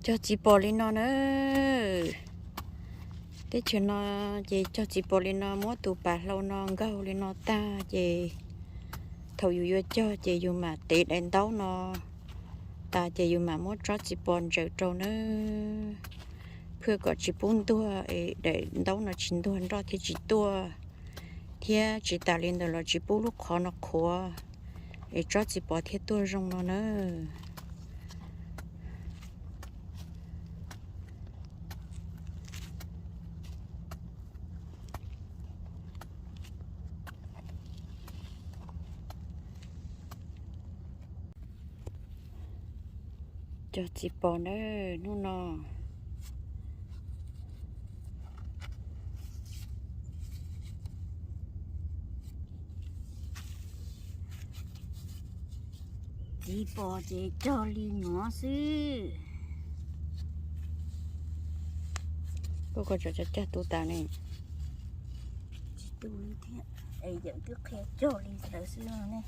Cog txiv pos li no na. Teb chaws no ces cog txiv pos li no, muab tus pas hlau no nkaug li no tag ces thaum yus yuav cog ces yus mam tev daim ntaub no tas ces yus mam muab tsob txiv pos ntsaws rau na, phwj kom tsis pub ntuag es daim ntaub no tsis ntuag nroj thiab tsis tuaj, thiab tsis tas li ntawd los tsis pub lub qhov no qhuav es tsob txiv pos thiaj tuaj zoo no na. Cog txiv pos na hnub no. Txiv pos ces cog li nuav xwb. Koj ko tsov cog cog tu tas ne. Tsis tu li thiab, es yawm twb qhia cog li ntawd xwb ne.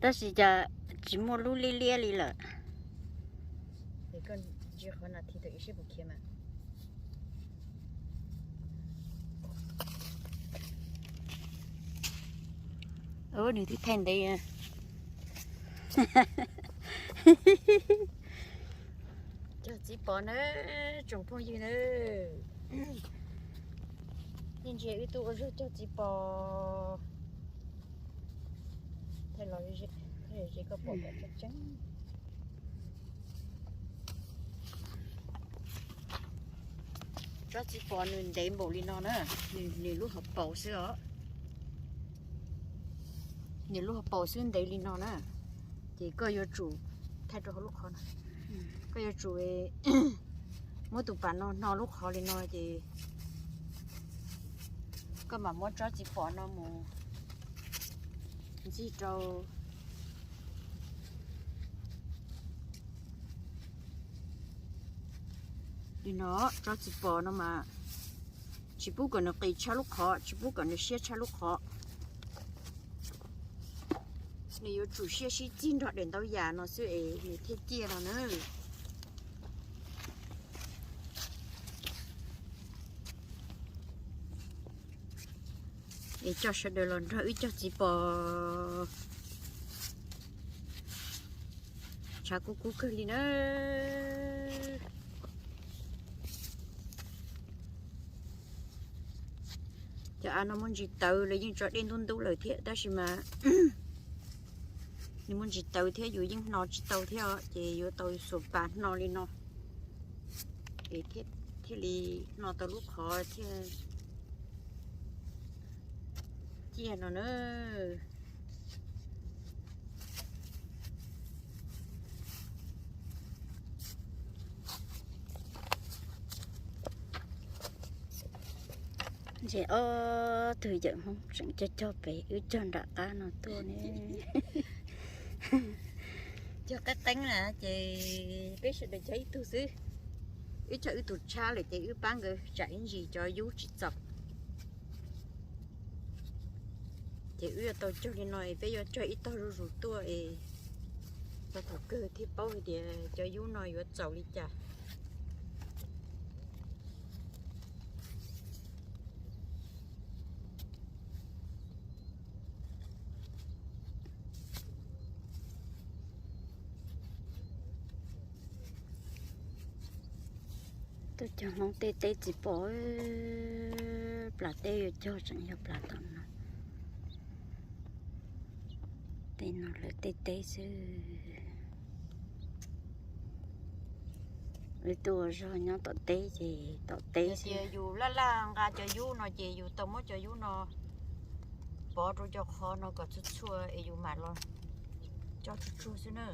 Tab sis cas tsis muaj lub liab liab li lawm. Nws twb thaij ntev. Cog txiv pos na, tsoom phooj ywg na. Nej ntsia wb tuaj ua zog cog txiv pos. Thaij los ze koj pom kom tseeb tseeb. Tsob txiv pos nws ntev npaum li no na, nws lub hauv paus xwb os. Nws lub hauv paus xwb ntev li no na, ces koj yuav tsum, thaij rau hauv lub qhov no, koj yuav tsum muab tus pas no hno lub qhov li no ces koj mam muab tsob txiv pos no mus ntxig rau li no. Tsob txiv pos no mas tsis pub kom nws qis tshaj lub qhov, tsis pub kom nws siab tshaj lub qhov. Nws yuav tsum siab sib txig nrog daim ntaub yas no xwb es nws thiaj ciaj no na. Es coj sawv daws los nrog wb cog txiv pos. Tshav kub kub kawg li na. Cov av no muaj ntsis tawv, lawv yeej tso dej ntub ntub lawm thiab, tab sis mas nws muaj ntsis tawv thiab yus yeej hno tsis tau thiab os, ces yuav tau xuas pas hno li no es thiaj li hno tau lub qhov thiaj ciaj no na. Ntsia ob tug yawm Hmoob tseem cog cog pem, wb cog nram qab no tuaj ne. Cog qeeb qeeb na ces peb sawv daws cog ib tug xwb. Wb cog wb tus tshab lawm ces wb pab nkawd tsam ib ntsis cov yub tsis txaus. Ces wb yuav tau cog li no es peb yuav cog ib tog zuj zus tuaj es txog thaum kawg thiaj paub hais tias cov yub no yuav txaus li cas. Tuaj cog Hmoob tej teb txiv pos, plas teb yuav cog tseem yog plas tom no. Tej no lawv tej teb xwb. Wb tuaj ua zog nyob tom teb ces tom teb xwb. Yus laj laj nqa cov yub no ces yus tau muab cov yub no pov rau cov qhov no kom txhua txhua es yus mam los coj tsuag tsuag xwb na.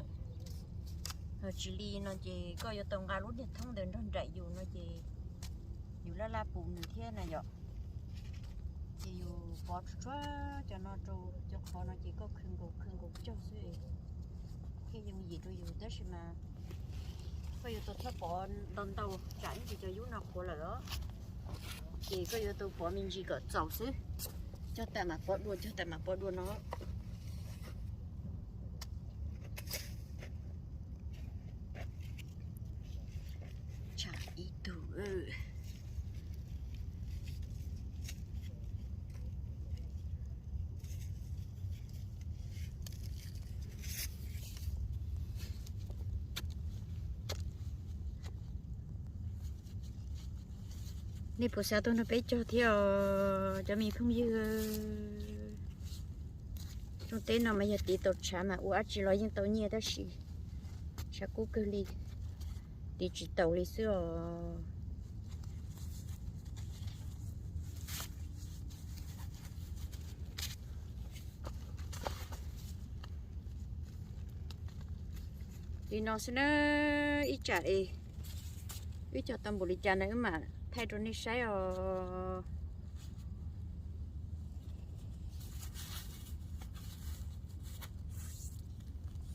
Tsis li no ces koj yuav tau nqa lub niag thoob ntawd nrog nraim yus no ces yus laj laj pus nws thiab na yom. Ces Yus pov tsuag tsuag cov no rau cov qhov no ces koj khw nkaus khw nkaus cog xwb thiaj yooj yim rau yus, tab sis mas koj yuav tau txhob pov ntau ntau tsam ib ntsis cov yub no qhuav lawm os. Ces koj yuav tau pov me ntsis kom txaus xwb, cog tas mam pov dua, cog tas mam pov dua no. Tsam ib tug. Nej puas xav tuaj nrog peb cog thiab os cov me phooj ywg? Rooj teb no mas yog tiv tau tshav mas ua dab tsi los yeej tau nyiaj tab sis tshav kub kawg li, tiv tsis taus li xwb os. Li no xwb na, ib tsam es wb cog tau npaum li cas na wb mam thaij rau nej saib os.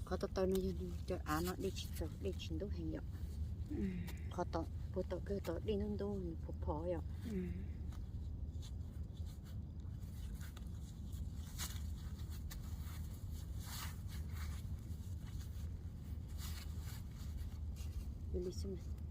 Qhov tau taw no yog cov av no dej tsis txaus, dej tsis ntub heev yom. Qhov tom puag tom kawg tom dej ntub ntub phom phom yom. Li xwb.